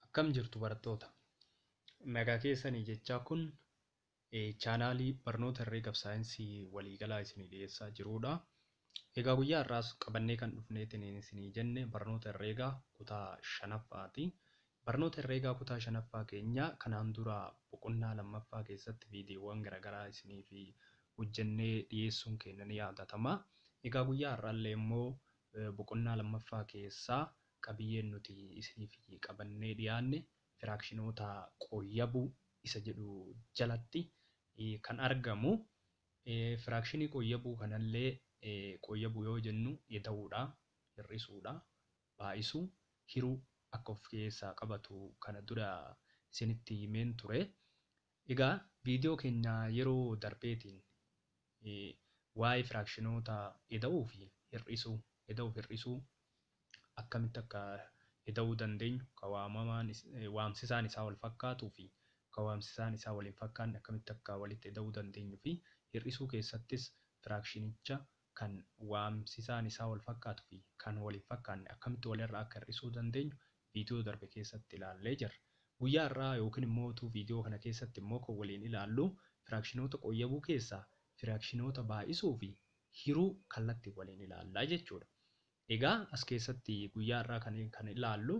Akkam jirtu barattoota? Nagaa keessanii jechaa kun chaanaalii barnoota herreegaaf saayinsii waliigalaa isinii dhiyeessaa jirudha. Egaa guyyaa har'aas qabannee kan dhufneetiin isinii jenne barnoota herreegaa kutaa shanaffaati. Barnoota herreegaa kutaa shanaffaa keenya kanaan dura boqonnaa lammaffaa keessatti viidiyoowwan garaagaraa isiniif hojjennee dhiyeessuun keenya ni yaadatama. Egaa guyyaa har'aallee immoo boqonnaa lammaffaa keessaa qabiyyeen nuti isiniif qabannee dhiyaanne firaakshinoota qooyyabuu isa jedhu jalatti kan argamu. Firaakshinii qooyyabuu kanallee qooyyabuu yoo jennu ida'uudha, hir'isuudha, baay'isuu, hiruu akka of keessaa qabatu kana dura isinitti himeen ture. Egaa viidiyoo keenya yeroo darbeetiin waa'ee firaakshinoota ida'uu fi hir'isuu, ida'uu fi hir'isuu akkamitti akka ida'uu dandeenyu, kan waamamaan waamsisaan isaa wal fakkaatuu fi kan waamsisaan isaa wal hin fakkaanne akkamitti akka walitti ida'uu dandeenyuu fi hir'isuu keessattis firaakshinicha kan waamsisaan isaa wal fakkaatuu fi kan wal hin fakkaanne akkamitti walirraa akka hir'isuu dandeenyu viidiyoo darbe keessatti ilaallee jirra. Guyyaa har'aa yookiin immoo viidiyoo kana keessatti immoo kan waliin ilaallu firaakshinoota qooyyabuu keessaa firaakshinoota baay'isuu fi hiruu kallattii waliin ilaallaa jechuudha. Egaa as keessatti guyyaa har'aa kan ilaallu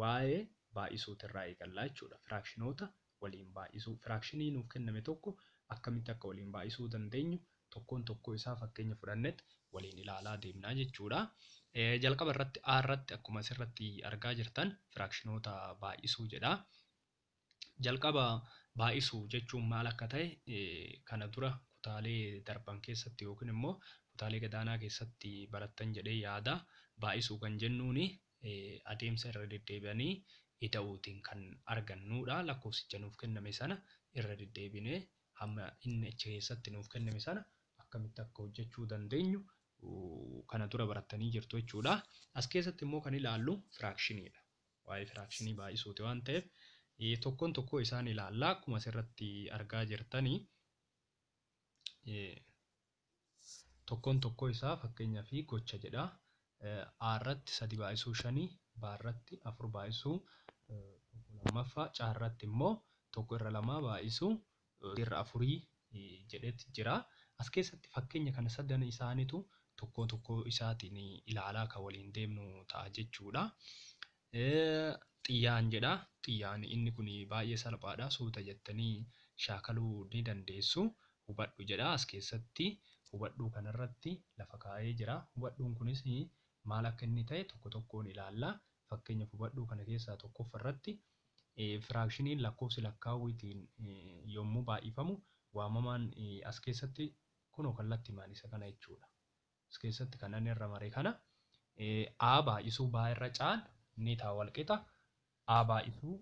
waa'ee baay'isuutirraa eegallaa jechuudha. Firaakshinoota waliin baay'isuu. Firaakshinii nuuf kenname tokko akkamitti akka waliin baay'isuu dandeenyu tokkoon tokkoo isaa fakkeenya fudhannetti waliin ilaalaa deemnaa jechuudha. Jalqaba irratti A irratti akkuma asirratti argaa jirtan firaakshinoota baay'isuu jedha. Jalqaba baay'isuu jechuun maal akka ta'e kana dura kutaalee darban keessatti yookiin immoo kutaalee gadaanaa keessatti barattan jedhee yaada. Baay'isuu kan jennuuni adeemsa irra deddeebi'anii ida'uutiin kan argannudha. Lakkoofsicha nuuf kenname sana irra deddeebinee hamma inni achi keessatti nuuf kenname sana akkamitti akka hojjechuu dandeenyu kana dura barattanii jirtu jechuudha. As keessatti immoo kan ilaallu firaakshiniidha. Waa'ee firaakshinii baay'isuuti waan ta'eef tokkoon tokkoo isaan ilaalla. Akkuma asirratti argaa jirtanii tokkoon tokkoo isaa fakkeenyaa fi gocha jedha. A irratti 3 baay'isuu 5, B irratti 4 baay'isuu 1 lammaffaa, C irratti immoo 1 irra 2 baay'isuu irra 4 jedhetti jira. As keessatti fakkeenya kana sadan isaaniitu tokko tokkoo isaatiin ilaalaa kan waliin deemnu ta'a jechuudha. Xiyyaan jedha. Xiyyaan inni kun baay'ee salphaadha. Suuta jettanii shaakaluu ni dandeessu. Hubadhu jedha. As keessatti hubadhuu kanarratti lafa kaa'ee jira. Hubadhuun kunis maal akka inni ta'e tokko tokkoon ilaalla. Fakkeenyaaf hubadhuu kana keessaa tokkoffaa irratti firaakshiniin lakkoofsi lakkaawwiitiin yommuu baay'ifamu waamamaan as keessatti kunoo kallattiimaan isa kana jechuudha. As keessatti kan inni irra mare kana A baay'isuu B irra C'n ni ta'a walqixa. A baay'isuu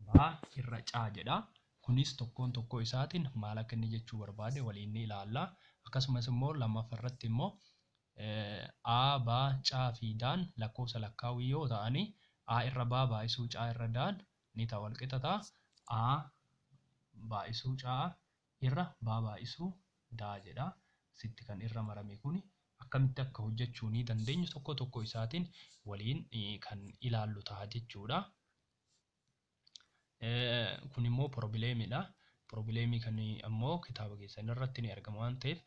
B irra C jedha. Kunis tokkoon tokkoo isaatiin maal akka inni jechuu barbaade waliin ni ilaalla. Akkasumas immoo lammaffaa irratti immoo A, B, C fi D'n lakkoofsa lakkaawwii yoo ta'ani A irra B baay'isuu C irra D'n ni ta'a walqixa ta'a. A baay'isuu C irra B baay'isuu D jedha. Sitti kan irra marame kuni akkamitti akka hojjechuu ni dandeenyu tokko tokko isaatiin waliin kan ilaallu ta'a jechuudha. Kun immoo piroobileemidha. Piroobileemii kan ammoo kitaaba keessan irratti ni argama waan ta'eef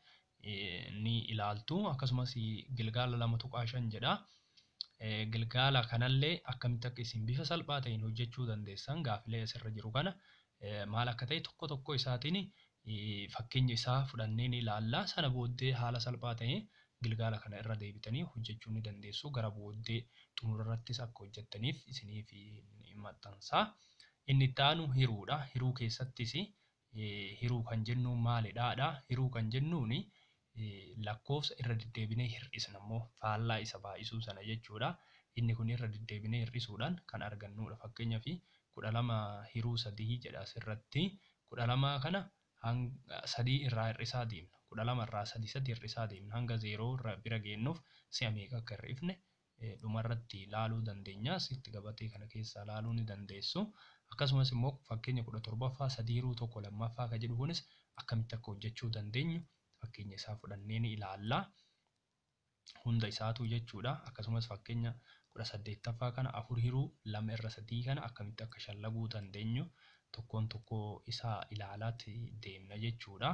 ni ilaaltu. Akkasumas gilgaala 2.5 jedha. Gilgaala kanallee akkamitti akka isin bifa salphaa ta'een hojjechuu dandeessan gaafilee asirra jiru kana maal akka ta'e tokko tokko isaatiin fakkeenya isaa fudhannee ni ilaalla. Sana booddee haala salphaa ta'een gilgaala kana irra deebitanii hojjechuu ni dandeessu. Gara booddee xumura irrattis akka hojjettaniif isiniif maxxansa. Inni itti aanu hiruudha. Hiruu keessattis hiruu kan jennuun maalidha? Hiruu kan jennuun lakkoofsa irra deddeebinee hir'isna immoo faallaa isa baay'isuu sana jechuudha. Inni kun irra deddeebinee hir'isuudhaan kan argannudha. Fakkeenyaaf 12 hiruu 3 jedha asirratti. 12 kana 3 irraa hir'isaa deemna. 12 irraa 3 3 hir'isaa deemna. Hanga 0 irra bira geennuuf si'a meeqa akka hir'ifne dhumarratti ilaaluu dandeenya. Asitti gabatee kana keessaa ilaaluu ni dandeessu. Akkasumas immoo fakkeenya 17ffaa 3 hiruu 1 lammaffaa kan jedhu kunis akkamitti akka hojjechuu dandeenyu fakkeenya isaa fudhannee ni ilaalla. Hunda isaatu jechuudha. Akkasumas fakkeenya 18ffaa kana 4 hiruu 2 irra 3 kana akkamitti akka shallaguu dandeenyu tokkoon tokkoo isaa ilaalaatti deemna jechuudha.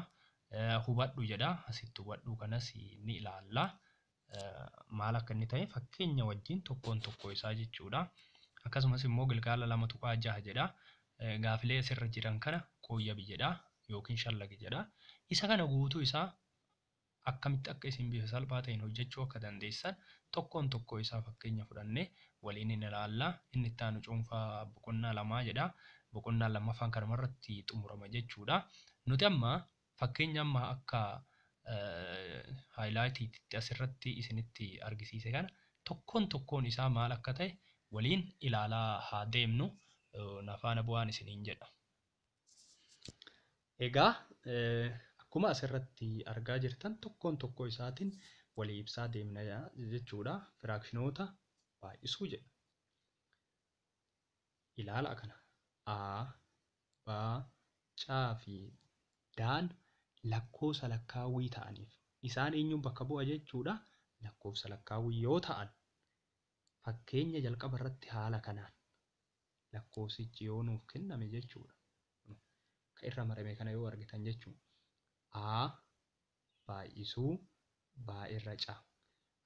Hubadhu jedha. Asitti hubadhu kanas ni ilaalla. Maal akka inni ta'e fakkeenya wajjin tokkoon tokkoo isaa jechuudha. Akkasumas immoo gilgaala 2.6 jedha. Gaafilee asirra jiran kana qooyyabi jedha yookiin shallagi jedha. Isa kana guutuu isaa akkamitti akka isin bifa salphaa ta'een hojjechuu akka dandeessan tokkoon tokkoo isaa fakkeenya fudhannee waliin ni ilaalla. Inni itti aanu cuunfaa boqonnaa 2 jedha. Boqonnaa 2ffaan kanumarratti xumurama jechuudha. Nuti amma fakkeenya amma akka haayilaayitiitti asirratti isinitti argisiise kana tokkoon tokkoon isaa maal akka ta'e waliin ilaalaa haa deemnu. Nafaana bu'aan isiniin jedha. Egaa akkuma asirratti argaa jirtan tokkoon tokkoo isaatiin walii ibsaa deemna jechuudha. Firaakshinoota baay'isuu jedha. Ilaala kana. A, B, C fi D'n lakkoofsa lakkaawwii ta'aniif isaan eenyuun bakka bu'a jechuudha. Lakkoofsa lakkaawwii yoo ta'an fakkeenya jalqaba irratti haala kanaan lakkoofsichi yoo nuuf kenname jechuudha. Kan irra marame kana yoo argitan jechuudha. A baay'isuu B irra C.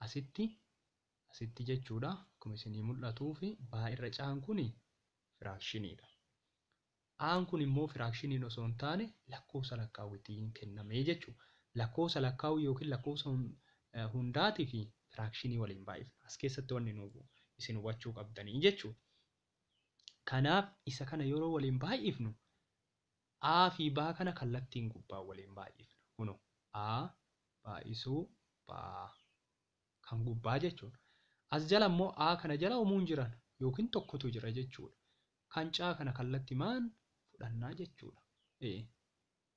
Asitti jechuudha. Akkuma isinii mul'atuu fi B irra C'n kuni firaakshiniidha. A'n kun immoo firaakshiniin osoo hin taane lakkoofsa lakkaawwiitiin kenname jechuudha. Lakkoofsa lakkaawwii yookiin lakkoofsa hundaatii fi firaakshinii waliin baay'ifna. As keessatti wanni isin hubachuu qabdanii jechuudha. Kanaaf isa kana yeroo waliin baay'ifnu A fi B kana kallattiin gubbaa waliin baay'ifna. Kunoo A baay'isuu B kan gubbaa jechuudha. As jala immoo A kana jala homuun jiran yookiin tokkotu jira jechuudha. Kan C kana kallattimaan fudhannaa jechuudha.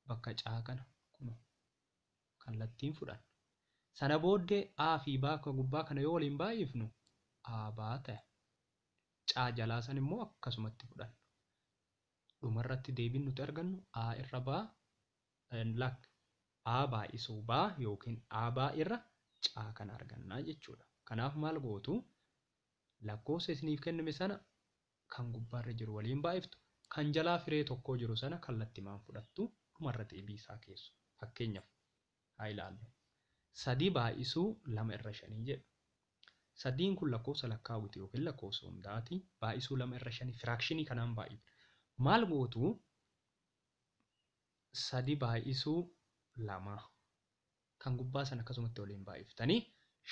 Bakka C kana kunoo kallattiin fudhanna. Sana booddee A fi B kan gubbaa kana yoo waliin baay'ifnu A B ta'e. C jalaa san immoo akkasumatti fudhanna. Dhumarratti deebiin nuti argannu A irra B A baay'isuu B yookiin A B irra C kana argannaa jechuudha. Kanaaf maal gootu lakkoofsa isiniif kenname sana kan gubbaarra jiru waliin baay'iftu kan jalaa firee tokkoo jiru sana kallattimaan fudhattu dhumarra deebii isaa keessu. Fakkeenyaaf haa ilaallu. 3 baay'isuu 2 irra 5 jedha. 3 kun lakkoofsa lakkaawwiti yookiin lakkoofsa hundaati. Baay'isuu 2 irra 5 firaakshinii kanaan baay'ifna. Maal gootu 3 baay'isuu 2 kan gubbaa sana akkasumatti waliin baay'iftanii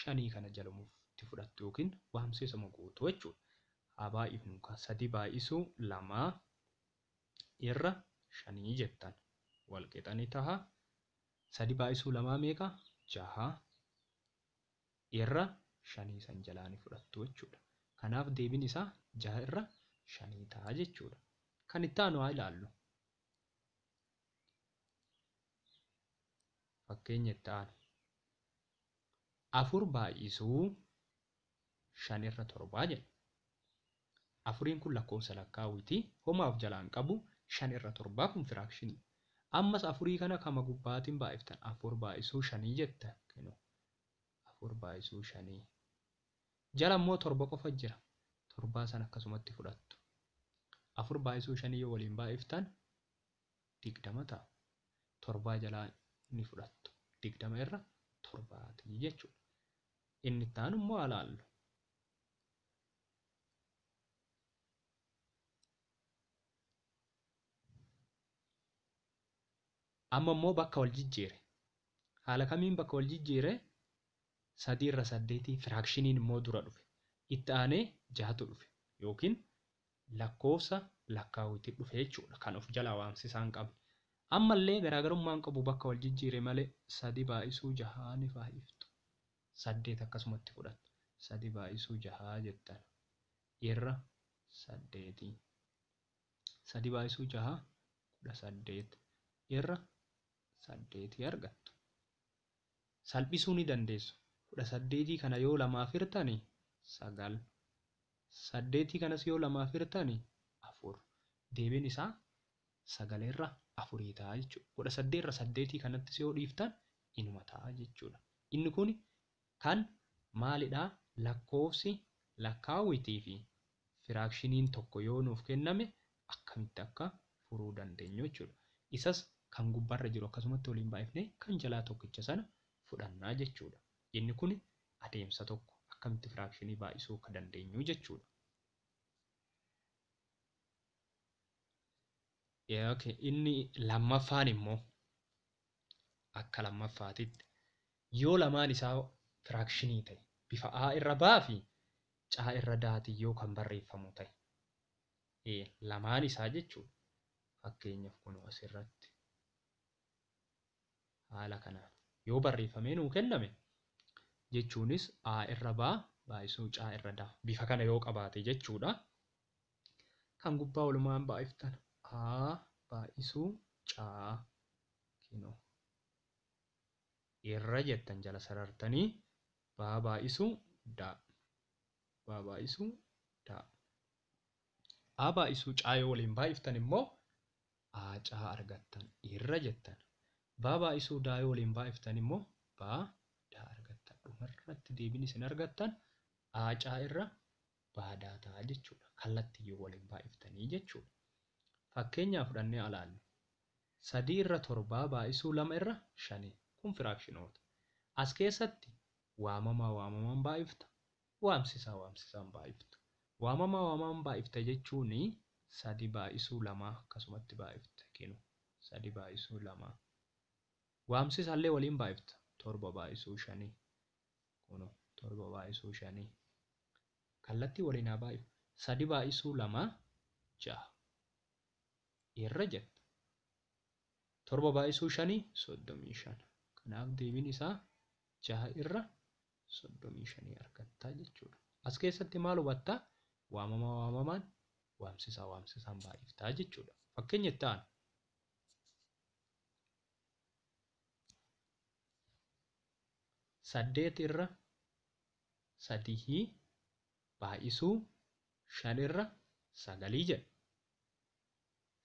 5 kana jalumutti fudhattu yookiin waamsisama gootu jechuudha. Haa baay'ifnu kan 3 baay'isuu 2 irra 5 jettan wal qixa ni taha. 3 baay'isuu 2 meeqa? 6 irra 5 san jalaa ni fudhattu jechuudha. Kanaaf deebiin isaa 6 irra 5 ta'a jechuudha. Kan itti aanu haa ilaallu. Fakkeenya itti aanu. 4 baay'isuu 5 irra 7 jedha. 4 kun lakkoofsa lakkaawwiiti. Homaaf jalaan qabu 5 irra 7 kun firaakshinii. Ammas 4 kana kama gubbaatiin baay'iftan 4 baay'isuu 5 jetta. 4 baay'isuu 5. Jala immoo 7 qofa jira. 7 sana akkasumatti fudhattu. 4 baay'isuu 5 yoo waliin baay'iftan 20 ta'a. 7 jalaa ni fudhattu. 20 irra 7 jechuudha. Inni itti aanu immoo haa ilaallu. Amma immoo bakka wal jijjiire. Haala kamiin bakka wal jijjiire? 3 irra 8 firaakshiniin immoo dura dhufe. Itti aanee 6tu dhufe yookiin lakkoofsa lakkaawwiitti dhufe jechuudha. Kan of jalaa waamsisaa hin qabne. Ammallee garaagarummaan qabu bakka wal jijjiire malee 3 baay'isuu 6 ni baay'iftu. 8 akkasumatti fudhattu. 3 baay'isuu 6 jettan. Irra 8. 3 baay'isuu 6 18 irra 8 argattu. Salphisuu ni dandeessu. 18 kana yoo 2 hirtani 9. 8 kanas yoo 2 hirtani 4. Deebiin isaa 9 irra 4 ta'a jechuudha. 18 irra 8 kanattis yoo dhiiftan inuma ta'a jechuudha. Inni kun kan maalidhaa? Lakkoofsi Lakkaawwitii fi firaakshiniin tokko yoo nuuf kenname akkamitti akka furuu dandeenyu jechuudha. Isas kan gubbaarra jiru akkasumatti waliin baay'ifnee kan jalaa tokkicha sana fudhannaa jechuudha. Inni kun adeemsa tokko akkamitti firaakshinii baay'isuu akka dandeenyu jechuudha. Inni lammaffaan immoo akka lammaffaatitti yoo lamaan isaa firaakshinii ta'e bifa A irra B fi C irra D yoo kan barreeffamu ta'e lamaan isaa jechuudha. Fakkeenyaaf kun asirratti haala kanaan yoo barreeffamee nuu kenname jechuunis A irra B baay'isuu C irra D bifa kana yoo qabaate jechuudha. Kan gubbaa walumaan baay'iftan A baay'isuu C kinoo irra jettan jala sarartanii B baay'isuu D B baay'isuu D A baay'isuu C yoo waliin baay'iftan immoo A C argattan irra jettan. B baay'isuu D yoo waliin baay'iftan immoo B D argattan. Dhumarratti deebiin isin argattan A C irra B D ta'a jechuudha. Kallattii yoo waliin baay'iftanii jechuudha. Fakkeenyaaf fudhannee ilaallu. 3 irra 7 baay'isuu 2 irra 5 kun firaakshinoota. As keessatti waamamaa waamamaan baay'ifta, waamsisaa waamsisaan baay'ifta. Waamamaa waamamaan baay'ifta jechuun 3 baay'isuu 2 akkasumatti baay'ifta kennu. 3 baay'isuu 2. Waamsisaallee waliin baay'ifta. 7 baay'isuu 5. Kunoo 7 baay'isuu 5. Kallattii waliin haa baay'ifnu. 3 baay'isuu 2 6. Irra jetta. 7 baay'isuu 5 35. Kanaaf deebiin isaa 6 irra 35 argattaa jechuudha. As keessatti maal hubattaa? Waamamaa waamamaan waamsisaa waamsisaan baay'iftaa jechuudha. Fakkeenya itti aanu. 8 irra 3 baay'isuu 5 irra 9 jedha.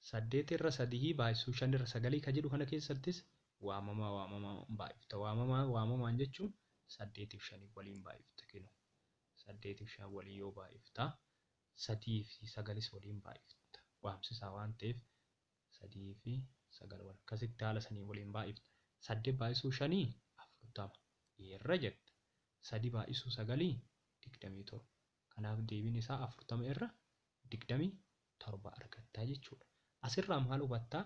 8 irra 3 baay'isuu 5 irra 9 kan jedhu kana keessattis waamamaa waamamaan baay'ifta. Waamamaa waamamaan jechuun 8 fi 5 waliin baay'ifta kennu. 8 fi 5 waliin yoo baay'ifta 3 fi 9 waliin baay'ifta. Waamsisaa waan ta'eef 3 fi 9 wal akkasitti haala sanii waliin baay'ifta. 8 baay'isuu 5 40 irra jetta. 3 baay'isuu 9 27. Kanaaf deebiin isaa 40 irra 27 argattaa jechuudha. Asirraa maal hubattaa?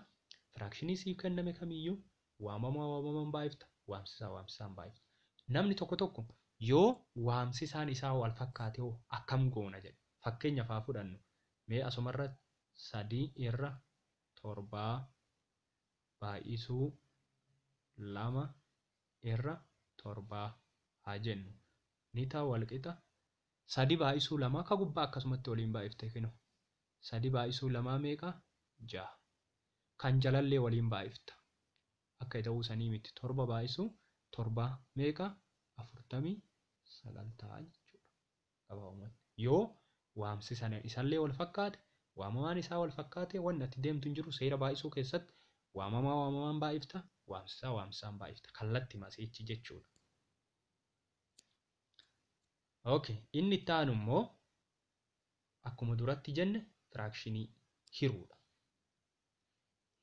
Firaakshinii siif kenname kamiyyuu waamamaa waamamaan baay'ifta, waamsisaa waamsisaan baay'ifta. Namni tokko tokko yoo waamsisaan isaa wal fakkaate hoo akkam goona jedhe. Fakkeenyaaf haa fudhannu. Mee asumarratti 3 irra 7 baay'isuu 2 irra 7 haa jennu. Ni ta'a walqixa 3 baay'isuu 2 ka gubbaa akkasumatti waliin baay'ifte kinu. 3 baay'isuu 2 meeqa? 6. Kan jalallee waliin baay'ifta. Akka ta'uu sanii miti. 7 baay'isuu 7 meeqa? 49 ta'a jechuudha. Gabaabumatti. Yoo waamsisan isallee wal fakkaate, waamamaan isaa wal fakkaate, wanni ati deemtu hin jiru seera baay'isuu keessatti waamamaa waamamaan baay'ifta, waamsisaa waamsisaan baay'ifta. Kallatti masiichi jechuudha. Okay, inni itti aanu immoo akkuma duratti jenne firaakshinii hiruudha.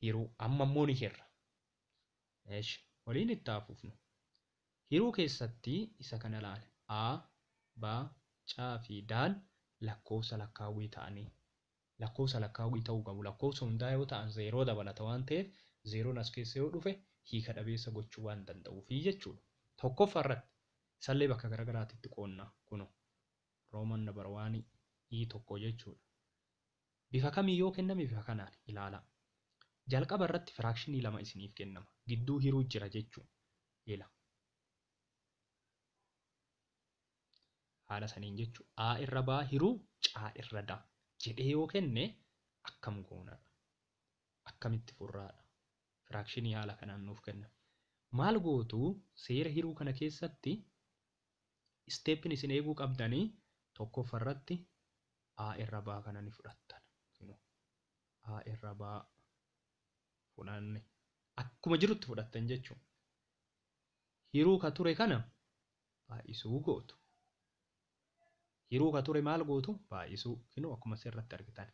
Hiruu amma immoo ni hirra. Eesh, waliin itti hafuufnu. Hiruu keessatti isa kana ilaali. A, B, C fi D'n lakkoofsa lakkaawwii ta'anii lakkoofsa lakkaawwii ta'uu qabu. Lakkoofsa hundaa yoo ta'an 0 dabalata waan ta'eef 0 as keessa yoo dhufe hiika dhabeessa gochuu waan danda'uufi jechuudha. Tokkoffaa irratti isallee bakka garaagaraatitti qoonna kunoo Rooman number 1 E 1 jechuudha. Bifa kamii yoo kenname bifa kanaan ilaalaa. Jalqaba irratti firaakshinii 2 isiniif kennama. Gidduu hiruu jira jechuudha. Ila. Haala saniin jechuudha. A irra B hiruu C irra D jedhee yoo kenne akkam goonaadha? Akkamitti furraadha? Firaakshinii haala kanaan nuuf kennama. Maal gootu seera hiruu kana keessatti isteeppiin isin eeguu qabdanii tokkoffaa irratti A irra B kana ni fudhattan. A irra B fudhanne akkuma jirutti fudhattan jechuudha. Hiruu ka ture kana baay'isuu gootu. Hiruu ka ture maal gootu? Baay'isuu. Kinoo akkuma asirratti argitan.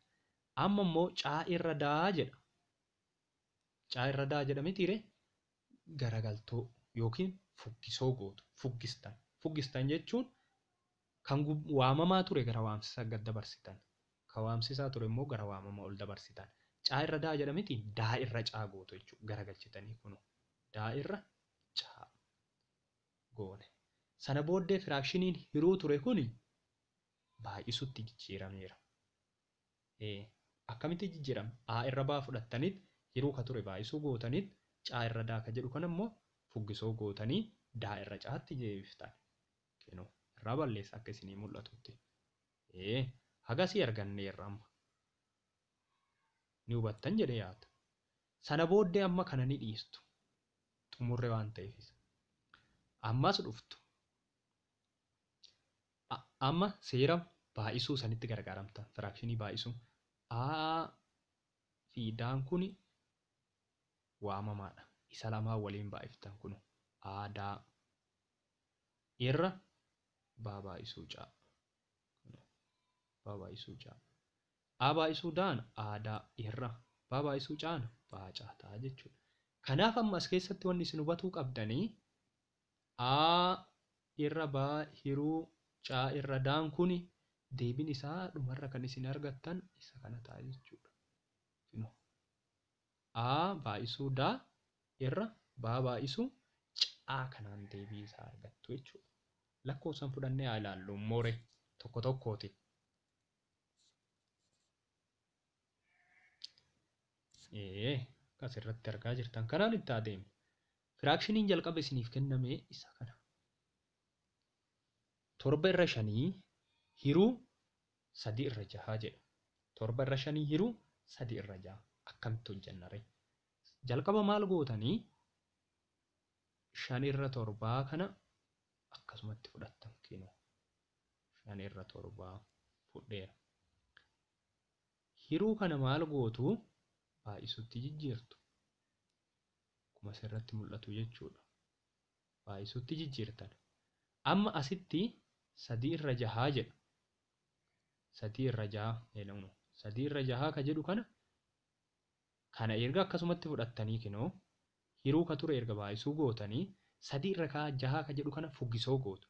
Amma immoo caa irra daa jedha. Caa irra daa jedha mitiire garagaltoo yookiin fuggisoo gootu. Fuggistan. Fuggistan jechuun kan waamamaa ture gara waamsisaa gad dabarsitan. Kan waamsisaa ture immoo gara waamamaa ol dabarsitan. Caa irra daa jedha miti daa irra caa gootu jechuudha. Garagalchitanii kunoo daa irra caa goone. Sana booddee firaakshiniin hiruu ture kuni baay'isutti jijjiirameera. Akkamitti jijjiirame? A irra baa fudhattaniit hiruu ka ture baay'isuu gootaniit caa irra daa ka jedhu kana immoo fuggisoo gootanii daa irra caatti deebiftan. Kinoo irraa balleessa akka isinii mul'atutti. Hagasii arganneerra amma. Ni hubattan jedhee yaada. Sana booddee amma kana ni dhiistu. Xumurre waan ta'eefis. Ammas dhuftu. Amma seera baay'isuu sanitti gargaaramta. Firaakshinii baay'isuu. A fi daan kun waamamaadha. Isa lamaan waliin baay'iftan kun A daa irra baa baay'isuu caa. Baa baay'isuu caa. A baay'isuu daan A daa irra baa baay'isuu caan baa caa ta'a jechuudha. Kanaaf amma as keessatti wanni isin hubatuu qabdanii A irra baa hiruu caa irra daan kuni deebiin isaa dhumarra kan isin argattan isa kana ta'a jechuudha. A baay'isuu daa irra baa baay'isuu caa kanaan deebii isaa argattu jechuudha. Lakkoofsaan fudhannee haa ilaallu moore tokko tokkooti. Akkas irratti argaa jirtan kanaan itti adeemu. Firaakshiniin jalqaba isiniif kenname isa kana. 7 irra 5 hiruu 3 irra 6 jedha. 7 irra 5 hiruu 3 irra 6 akkamitti hojjenna ree? Jalqaba maal gootanii 5 irra 7 kana akkasumatti fudhattan kinoo 5 irra 7 fudheera. Hiruu kana maal gootu? Baay'isutti jijjiirtu. Akkuma asirratti mul'atu jechuudha. Baay'isutti jijjiirtan. Amma asitti 3 irra 6 jedha. 3 irra 6 3 irra 6 ka jedhu kana erga akkasumatti fudhattanii kinoo hiruu ka ture erga baay'isuu gootanii 3 irra 6 ka jedhu kana fuggisoo gootu.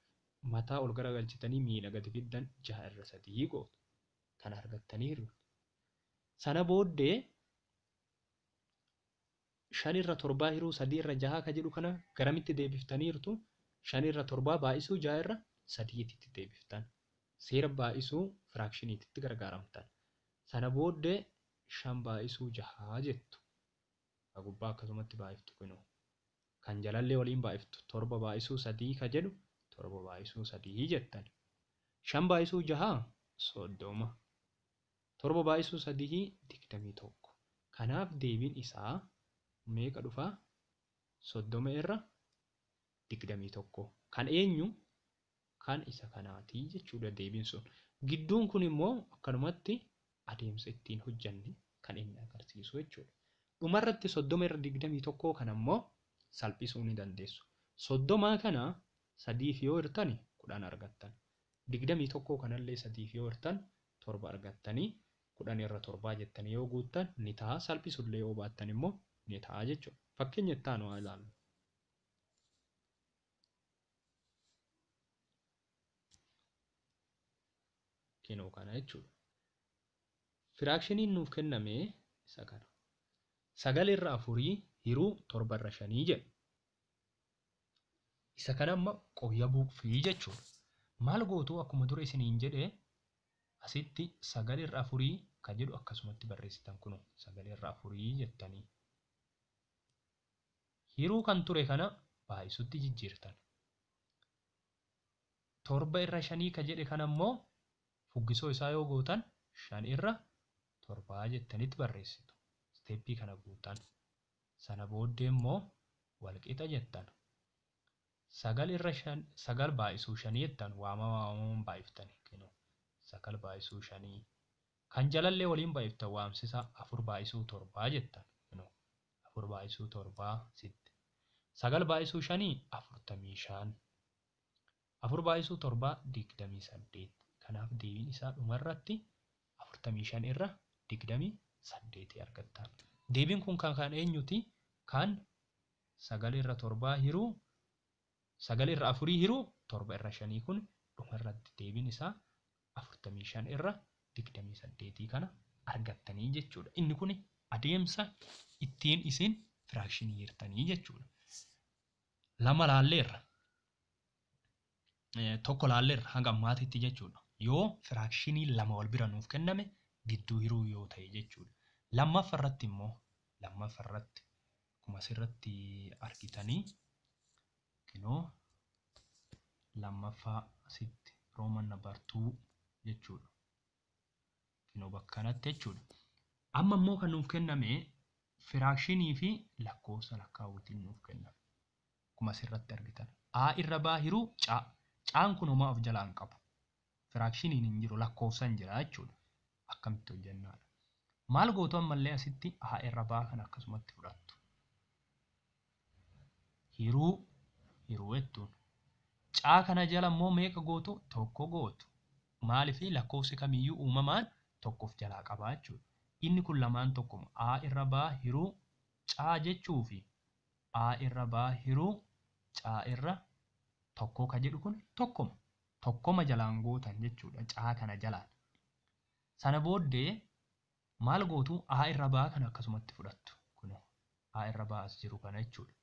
Mataa ol garagalchitanii miila gadi fiddan 6 irra 3 gootu. Kana argattaniiru. Sana booddee 5 irra 7 hiruu 3 irra 6 ka jedhu kana garamitti deebiftaniirtu? 5 irra 7 baay'isuu 6 irra 3tti deebiftan. Seera baay'isuu firaakshiniitti gargaaramtan. Sana booddee 5 baay'isuu 6 jettu. Gubbaa akkasumatti baay'iftu kunoo. Kan jalallee waliin baay'iftu 7 baay'isuu 3 ka jedhu 7 baay'isuu 3 jettan. 5 baay'isuu 6 30. 7 baay'isuu 3 21. Kanaaf deebiin isaa meeqa dhufaa? 30 irra 21. Kan eenyu? Kan isa kanaatii jechuudha deebiin sun. Gidduun kun immoo akkanumatti adeemsa ittiin hojjanne kan inni agarsiisu jechuudha. Dhumarratti 30 irra 21 kan ammoo salphisuu ni dandeessu. 30 kana 3 yoo hirtani 10 argattan. 21 kanallee 3 yoo hirtan 7 argattanii 10 irra 7 jettanii yoo guuttan ni ta'a. Salphisuullee yoo baattan immoo ni ta'a jechuudha. Fakkeenya itti aanu haa ilaallu. Kinoo kana jechuudha. Firaakshiniin nuuf kenname isa kana. 9 irra 4 hiruu 7 irra 5 jedha. Isa kana amma qoyyabuufii jechuudha. Maal gootu akkuma dura isiniin jedhe asitti 9 irra 4 kan jedhu akkasumatti barreessitan kunoo 9 irra 4 jettanii. Hiruu kan ture kana baay'isutti jijjiirtan. 7 irra 5 kan jedhe kana immoo fuggisoo isaa yoo gootan 5 irra 7 jettanitti barreessitu. Steeppii kana guutan. Sana booddee immoo walqixa jettan. 9 irra 5 9 baay'isuu 5 jettan waamamaan baay'iftani kinoo 9 baay'isuu 5 kan jalallee waliin baay'iftan waamsisaa 4 baay'isuu 7 jettan kinoo 4 baay'isuu 7 sitti 9 baay'isuu 5 45 4 baay'isuu 7 28. Kanaaf deebiin isaa dhumarratti 45 irra 28 argattan. Deebiin kun kan eenyuti? Kan 9 irra 7 hiruu 9 irra 4 hiruu 7 irra 5 kun dhumarratti deebiin isaa 45 irra 28 kana argattanii jechuudha. Inni kun adeemsa ittiin isin firaakshinii hirtanii jechuudha. Lama laalleerra. Tokko laalleerra hanga ammaatitti jechuudha. Yoo firaakshinii lama wal bira nuuf kenname gidduu hiruu yoo ta'e jechuudha. Lammaffaa irratti immoo akkuma asirratti argitanii kinoo lammaffaa asitti Rooman number 2 jechuudha. Kinoo bakka kanatti jechuudha. Amma immoo kan nuuf kenname firaakshinii fi lakkoofsa lakkaa'uutiin nuuf kenname. Akkuma asirratti argitan. A irra B hiruu C. Caan kun homaa of jalaa hin qabu. Firaakshiniin hin jiru, lakkoofsan jira jechuudha. Akkamitti hojjennaadha. Maal gootu ammallee asitti A irra B kan akkasumatti fudhattu. Hiruu jettuun. C kana jala immoo meeqa gootu? Tokko gootu. Maaliif lakkoofsi kamiyyuu uumamaan tokko of jalaa qaba jechuudha. Inni kun lamaan tokkuma. A irra B hiruu C jechuu fi A irra B hiruu C irra tokko ka jedhu kun tokkuma. Tokkoma jalaan gootan jechuudha C kana jalaan. Sana booddee maal gootu? A irra B kana akkasumatti fudhattu. Kunoo A irra B as jiru kana jechuudha.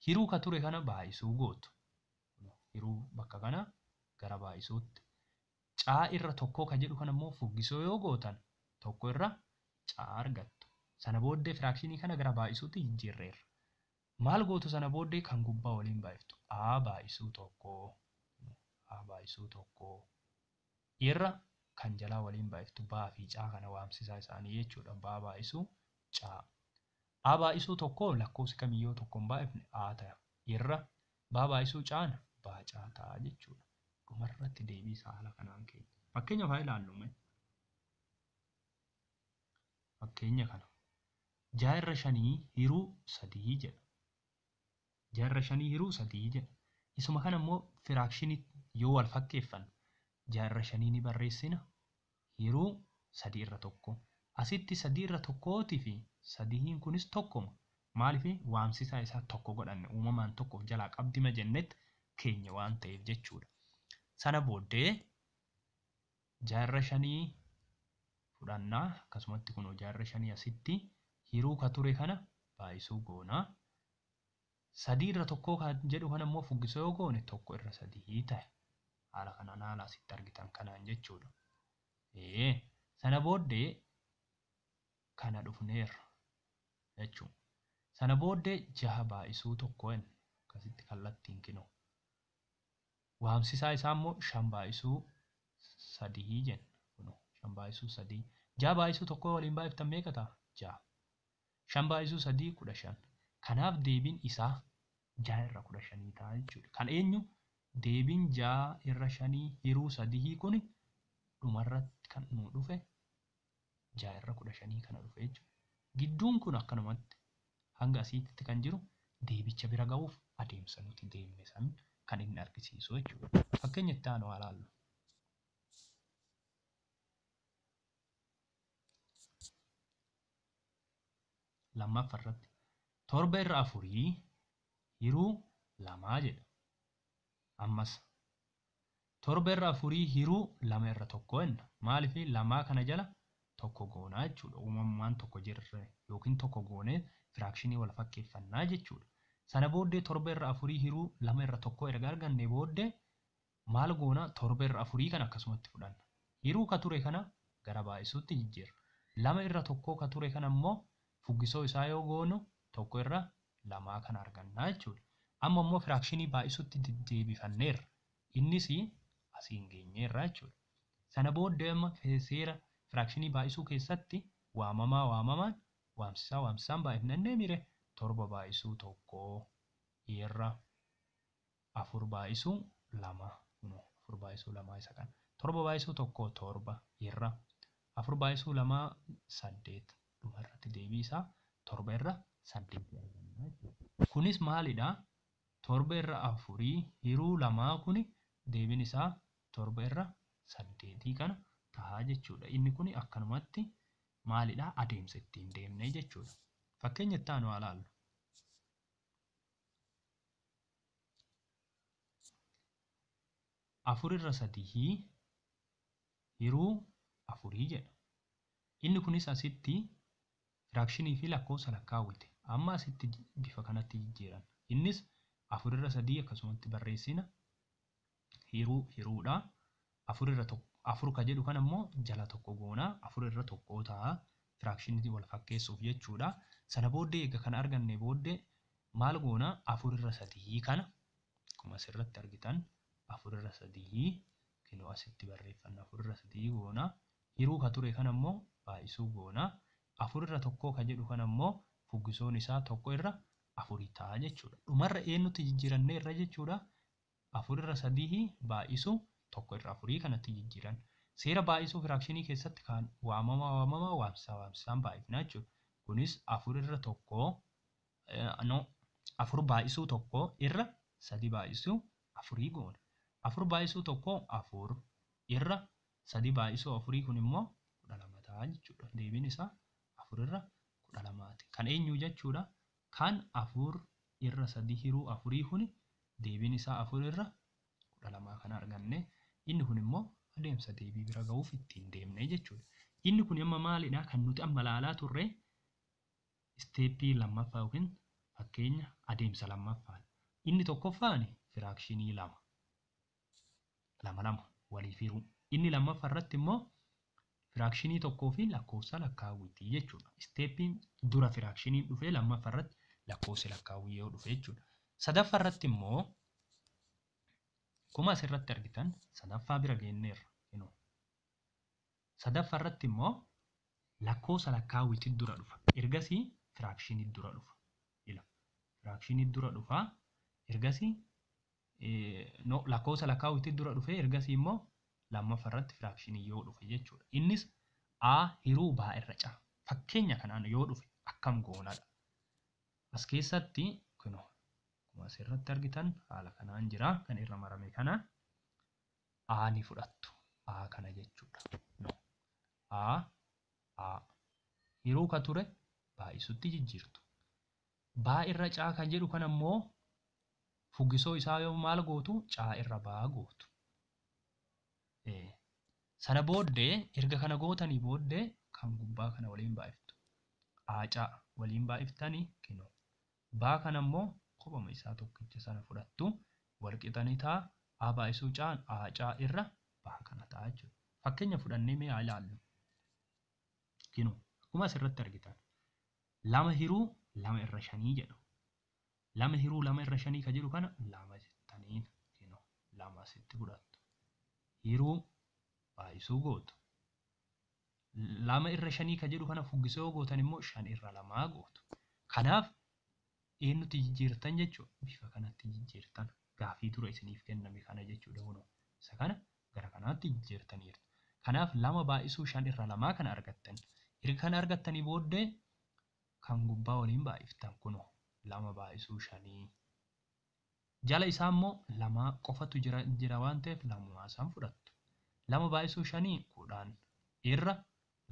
Hiruu ka ture kana baay'isuu gootu. Hiruu bakka kana gara baay'isuutti. C irra tokko ka jedhu kana immoo fuggisoo yoo gootan tokko irra C argattu. Sana booddee firaakshinii kana gara baay'isuutti jijjiirreerra. Maal gootu sana booddee kan gubbaa waliin baay'iftu? A baay'isuu tokko. A baay'isuu tokko. Irra kan jalaa waliin baay'iftu B fi C kana waamsisaa isaanii jechuudha. B baay'isuu C. A baay'isuu tokko lakkoofsi kamiyyuu tokko hin baay'ifne A ta'a. Irra B baay'isuu C'n B C ta'a jechuudha. Dhumarratti deebii isaa haala kanaan keenya. Fakkeenyaaf haa ilaallu mee. Fakkeenya kana. 6 irra 5 hiruu 3 jedha. 6 irra 5 hiruu 3 jedha. Isuma kana immoo firaakshinii yoo wal fakkeeffanne 6 irra 5 ni barreessina hiruu 3 irra 1. Asitti 3 irra 1 fi 3 kunis tokkuma. Maaliif waamsisaa isaa tokko godhanne uumamaan tokko of jalaa qabdima jennetti keenya waan ta'eef jechuudha. Sana booddee 6 irra 5 fudhannaa akkasumatti kunoo 6 irra 5 asitti hiruu ka ture kana baay'isuu goonaa. 3 irra 1 kan jedhu kana immoo fuggisoo yoo goone 1 irra 3 ta'e. Haala kanaan haala asitti argitan kanaan jechuudha. Sana booddee kana dhufneerra jechuudha. Sana booddee 6 baay'isuu 1 jenna. Akkasitti kallattiin kinoo. Waamsisaa isaa immoo 5 baay'isuu 3 jenna. Kunoo 5 baay'isuu 3. 6 baay'isuu 1 waliin baay'iftan meeqa ta'a? 6. 5 baay'isuu 3 15. Kanaaf deebiin isaa 6 irra 15 ta'a jechuudha. Kan eenyu? Deebiin 6 irra 5 hiruu 3 kun dhumarratti kan nu dhufe 6 irra 15 kana dhufe jechuudha. Gidduun kun akkanumatti hanga asiitti kan jiru deebicha bira ga'uuf adeemsa nuti deemne san kan inni argisiisu jechuudha. Fakkeenya itti aanu haa ilaallu. Lammaffaa irratti 7 irra 4 hiruu 2 jedha. Ammas 7 irra 4 hiruu 2 irra 1 jenna. Maaliif 2 kana jala tokko goonaa jechuudha. Uumamumaan tokko jirre yookiin tokko goonee firaakshinii wal fakkeeffannaa jechuudha. Sana booddee 7 irra 4 hiruu 2 irra 1 erga arganne booddee maal goonaa 7 irra 4 kan akkasumatti fudhanna. Hiruu ka ture kana gara baay'isuutti jijjiirra. 2 irra 1 ka ture kana immoo fuggisoo isaa yoo goonu 1 irra 2 kana argannaa jechuudha. Amma immoo firaakshinii baay'isuutti deebifanneerra. Innis asiin geenyeerra jechuudha. Sana booddee amma seera firaakshinii baay'isuu keessatti waamamaa waamamaan waamsisaa waamsisaan baay'ifnannee mire 7 baay'isuu 1 irra 4 baay'isuu 2 kunoo 4 baay'isuu 2 isa kana 7 baay'isuu 1 7 irra 4 baay'isuu 2 8 dhumarratti deebii isaa 7 irra 8 arganna jechuudha. Kunis maalidha? 7 irra 4 hiruu 2 kuni deebiin isaa 7 irra 8 kana ta'a jechuudha. Inni kun akkanumatti maalidha adeemsa ittiin deemnee jechuudha. Fakkeenya itti aanu haa ilaallu. Afur irra 3 hiruu 4 jedha. Inni kunis asitti firaakshinii fi lakkoofsa lakkaawwite. Amma asitti bifa kanatti jijjiiran. Innis 4 irra 3 akkasumatti barreessina. Hiruu hiruudha. 4 irra 4 ka jedhu kana immoo jala 1 goona. 4 irra 1 ta'a. Firaakshinii wal fakkeessuuf jechuudha. Sana booddee eega kana arganne booddee maal goona? 4 irra 3 kana akkuma asirratti argitan 4 irra 3 kinoo asitti barreeffanna 4 irra 3 goona. Hiruu ka ture kana immoo baay'isuu goona. 4 irra 1 ka jedhu kana immoo fuggisoon isaa 1 irra 4 ta'a jechuudha. Dhumarra eenyutti jijjiirannee irra jechuudha. 4 irra 3 baay'isuu 1 irra 4 kanatti jijjiiran. Seera baay'isuu firaakshinii keessatti kan waamamaa waamamaa waamsisaa waamsisaan baay'ifna jechuudha. Kunis 4 irra 1 no 4 baay'isuu 1 irra 3 baay'isuu 4 goona. 4 baay'isuu 1 4 irra 3 baay'isuu 4 kun immoo 12 ta'a jechuudha. Deebiin isaa 4 irra 12ti. Kan eenyu jechuudha? Kan 4 irra 3 hiruu 4 kun deebiin isaa 4 irra 12 kana arganne. Inni kun immoo adeemsa deebii bira ga'uuf ittiin deemne jechuudha. Inni kun amma maalidha? Kan nuti amma ilaalaa turre isteeppii lammaffaa yookiin fakkeenya adeemsa lammaffaadha. Inni tokkoffaan firaakshinii lama. Lama lama waliif hiruu. Inni lammaffaa irratti immoo firaakshinii tokkoo fi lakkoofsa lakkaawwitii jechuudha. Isteeppiin dura firaakshiniin dhufee lammaffaa irratti lakkoofsi lakkaawwii yoo dhufe jechuudha. Sadaffaa irratti immoo akkuma asirratti argitan sadaffaa bira geenyeerra. Sadaffaa irratti immoo lakkoofsa lakkaawwitii dura dhufa. Ergasii firaakshinii dura dhufa. Ila firaakshinii dura dhufa. Ergasii lakkoofsa lakkaawwitii dura dhufee ergasii immoo lammaffaa irratti firaakshinii yoo dhufe jechuudha. Innis A hiruu B irra C. Fakkeenya kanaan yoo dhufe akkam goonadha. As keessatti kunoo akkuma asirratti argitan haala kanaan jira. Kan irra marame kana A ni fudhattu. A kana jechuudha. No. A A hiruu ka ture baay'isutti jijjiirtu. B irra C kan jedhu kana immoo fuggisoo isaa yoo maal gootu C irra B gootu. Sana booddee erga kana gootanii booddee kan gubbaa kana waliin baay'iftu. A C waliin baay'iftanii kinoo. B kana immoo kophama isaa tokkicha sana fudhattu wal qixanii ta'a. A baay'isuu C'n A C irra B kana ta'a jechuudha. Fakkeenya fudhannee mee haa ilaallu. Kinoo akkuma asirratti argitan 2 hiruu 2 irra 5 jedhu. 2 hiruu 2 irra 5 ka jedhu kana 2 jettaniin kinoo 2 asitti fudhattu. Hiruu baay'isuu gootu. 2 irra 5 ka jedhu kana fuggisoo gootan immoo 5 irra 2 gootu. Kanaaf eenyutti jijjiirtan jechuudha. Bifa kanatti jijjiirtan. Gaafii dura isiniif kenname kana jechuudha kunoo. Isa kana gara kanaatti jijjiirtaniirtu. Kanaaf 2 baay'isuu 5 irra 2 kana argattan. Erga kana argattanii booddee kan gubbaa waliin baay'iftan kunoo 2 baay'isuu 5. Jala isaa immoo 2 qofatu jira waan ta'eef 2 isaan fudhattu. 2 baay'isuu 5 10 irra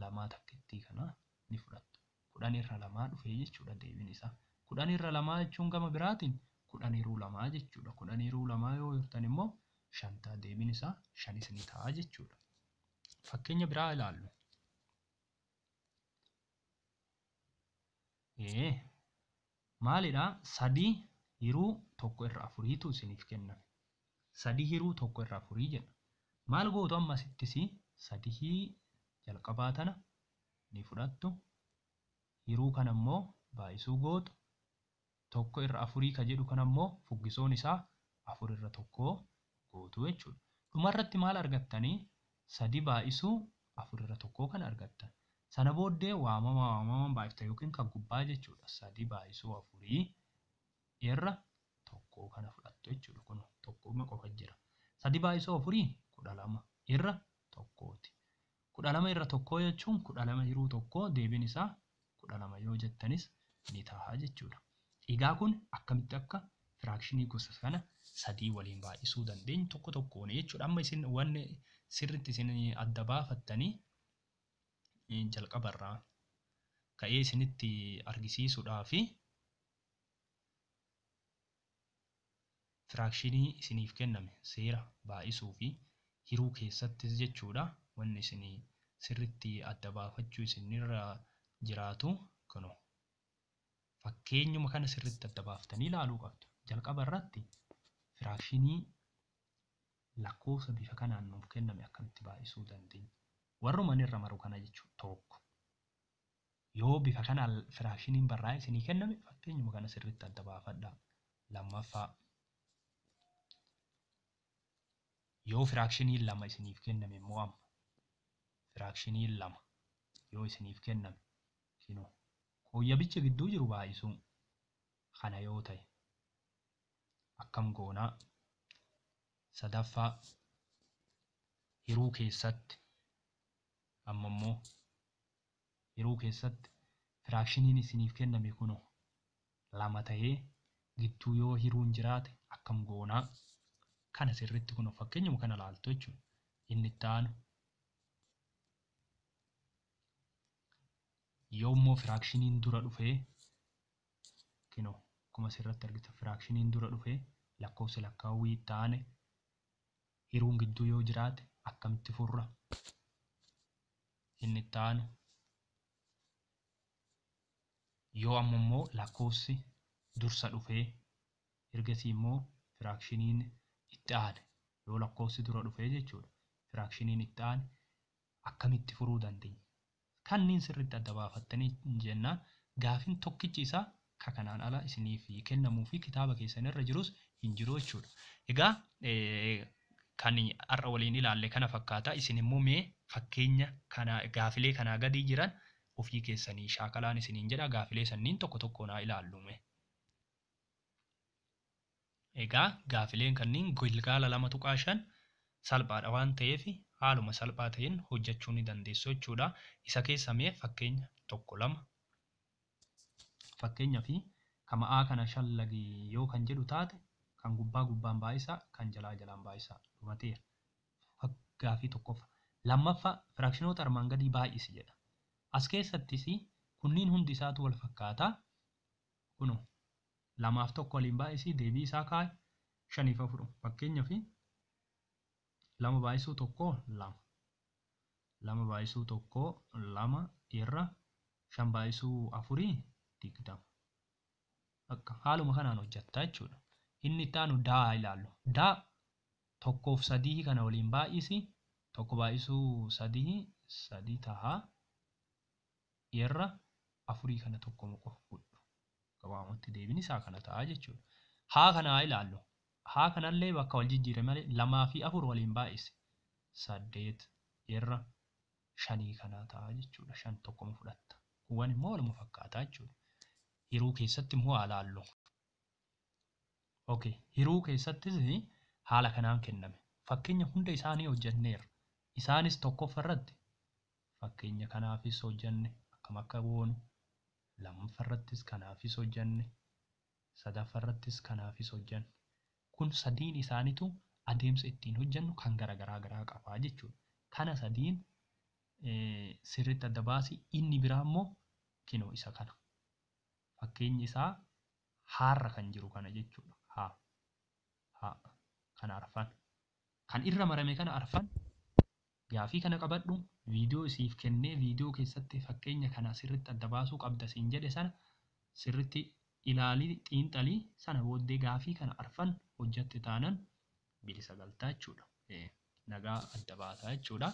2 takkittii kana ni fudhattu. 10 irra 2 dhufee jechuudha deebiin isaa. 10 irra 2 jechuun gama biraatiin 10 hiruu 2 jechuudha. 10 hiruu 2 yoo hirtan immoo 5 ta'a. Deebiin isaa 5 ni ta'a jechuudha. Fakkeenya biraa ilaallu. Maalidha? 3 hiruu 1 irra 4tu isiniif kenname. 3 hiruu 1 irra 4 jedha. Maal gootu amma asittis 3 jalqabaa tana ni fudhattu. Hiruu kana immoo baay'isuu gootu. 1 irra 4 ka jedhu kana immoo fuggisoon isaa 4 irra 1 gootu jechuudha. Dhumarratti maal argattanii? 3 baay'isuu 4 irra 1 kana argattan. Sana booddee waamamaa waamamaan baay'ifta yookiin kan gubbaa jechuudha. 3 baay'isuu 4 irra 1 kana fudhattu jechuudha. Kun tokkuma qofa jira. 3 baay'isuu 4 12 irra 1ti. 12 irra 1 jechuun 12 hiruu 1 deebiin isaa 12 yoo jettanis ni ta'a jechuudha. Egaa kun akkamitti akka firaakshinii gosa kana 3 waliin baay'isuu dandeenyu tokko tokkoon jechuudha. Amma isin wanni sirriitti isin adda baafattanii jalqabarraa ka'ee isinitti argisiisuudhaafi firaakshinii isiniif kenname seera baay'isuu fi hiruu keessattis jechuudha. Wanni isin sirriitti adda baafachuu isinirra jiraatu kunoo fakkeenyuma kana sirriitti adda baaftanii ilaaluu qabdu. Jalqaba irratti firaakshinii lakkoofsa bifa kanaan nuuf kenname akkamitti baay'isuu dandeenya? Warruma irra maru kana jechuudha tokko. Yoo bifa kanaan firaakshiniin barraa'e isinii kenname fakkeenyuma kana sirriitti adda baafadhaa. Lammaffaa yoo firaakshinii lama isiniif kenname immoo amma firaakshinii lama yoo isiniif kenname kinoo qooyyabicha gidduu jiru baay'isuu kana yoo ta'e akkam goonaa? Sadaffaa hiruu keessatti amma immoo hiruu keessatti firaakshiniin isiniif kenname kunoo lama ta'ee gidduu yoo hiruun jiraate akkam goonaa? Kana sirriitti kunoo fakkeenyuma kana ilaaltu jechuudha. Inni itti aanu yoo immoo firaakshiniin dura dhufee kinoo akkuma asirratti argitu firaakshiniin dura dhufee lakkoofsi lakkaawwii itti aane hiruun gidduu yoo jiraate akkamitti furra? Inni itti aanu yoo amma immoo lakkoofsi dursa dhufee ergasii immoo firaakshiniin itti aane yoo lakkoofsi dura dhufee jechuudha firaakshiniin itti aane akkamitti furuu dandeenya? Kanneen sirriitti adda baafattanii jennaan gaafin tokkichi isaa ka kanaan ala isiniif kennamuu fi kitaaba keessan irra jirus hin jiru jechuudha. Egaa kan har'a waliin ilaalle kana fakkaata. Isin immoo mee fakkeenya kana gaafilee kanaa gadii jiran ofii keessanii shaakalaan isiniin jedha. Gaafilee sanniin tokko tokkoon haa ilaallu mee. Egaa gaafileen kanneen gilgaala 2.5 salphaadha waan ta'eef haaluma salphaa ta'een hojjechuu ni dandeessu jechuudha. Isa keessa mee fakkeenya 1 2 fakkeenya fi kama'aa kana shallagi yoo kan jedhu taate kan gubbaa gubbaan baay'isaa kan jalaa jalaan baay'isaa dhumateera. Gaafii tokkoffaa. Lammaffaa firaakshinoota armaan gadii baay'isi jedha. As keessattis kunniin hundi isaatu wal fakkaataa. Kunoo 2 fi 1 waliin baay'isii deebii isaa kaa'i 5 fi 4 fakkeenya fi 2 baay'isuu 1 2 2 baay'isuu 1 2 irra 5 baay'isuu 4 20. Akka haaluma kanaan hojjettaa jechuudha. Inni itti aanu daa ilaallu. Daa 1 fi 3 kana waliin baay'isi 1 baay'isuu 3 3 ta'a irra 4 kana tokko qofa fudhu. Gabaabumatti deebiin isaa kana ta'a jechuudha. Haa kana haa ilaallu. Haa kanallee bakka wal jijjiire malee 2 fi 4 waliin baay'isi 8 irra 5 kana ta'a jechuudha. 5 tokkoma fudhatta. Kuwwan immoo waluma fakkaataa jechuudha. Hiruu keessatti immoo haa ilaallu. Okay, hiruu keessattis haala kanaan kenname. Fakkeenya hunda isaanii hojjenneerra. Isaanis tokkoffaa irratti fakkeenya kanaafis hojjenne akkam akka goonu, lammaffaa irrattis kanaafis hojjenne, sadaffaa irrattis kanaafis hojjenne. Kun sadiin isaaniitu adeemsa ittiin hojjennu kan garaagaraa garaa qabaa jechuudha. Kana sadiin sirriitti adda baasi. Inni biraa immoo kinoo isa kana. Fakkeenyi isaa haarra kan jiru kana jechuudha. Haa. Haa. Kana arfan. Kan irra marame kana arfan gaafii kana qabadhu viidiyoo isiif kennee viidiyoo keessatti fakkeenya kana sirriitti adda baasuu qabda siin jedhe sana sirriitti ilaalii xiinxalii sana booddee gaafii kana arfan hojjette taanan bilisa galtaa jechuudha. Nagaa adda baataa jechuudha.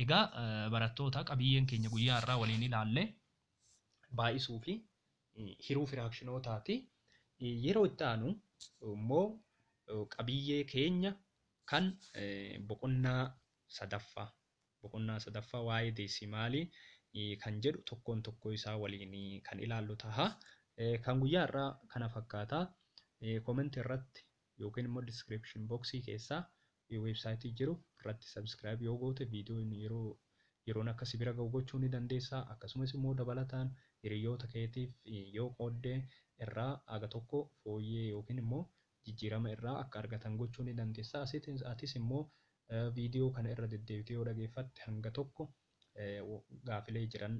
Egaa barattoota qabiyyeen keenya guyyaa har'aa waliin ilaalle baay'isuu fi hiruu firaakshinootaati. Yeroo itti aanu immoo qabiyyee keenya kan boqonnaa sadaffaa waa'ee deesimaalii kan jedhu tokkoon tokkoo isaa waliin kan ilaallu ta'a. Kan guyyaa har'aa kana fakkaata. Koomentii irratti yookiin immoo diskiripshin booksii keessaa weebsaayitii jiru irratti sabskiraayib yoo goote viidiyoon yeroon akka si bira ga'u gochuu ni dandeessa. Akkasumas immoo dabalataan hiriyoota keetiif yoo qooddee irraa aga tokko fooyyee yookiin immoo jijjiirama irraa akka argatan gochuu ni dandeessa. Atis immoo Viidiyoo kana irra deddeebitee yoo dhageeffatte hanga tokko gaafilee jiran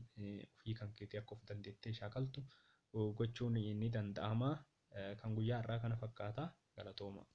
ofii kan keetii akka of dandeettee shaakaltu gochuun ni danda'ama. Kan guyyaa har'aa kana fakkaata. Galatooma.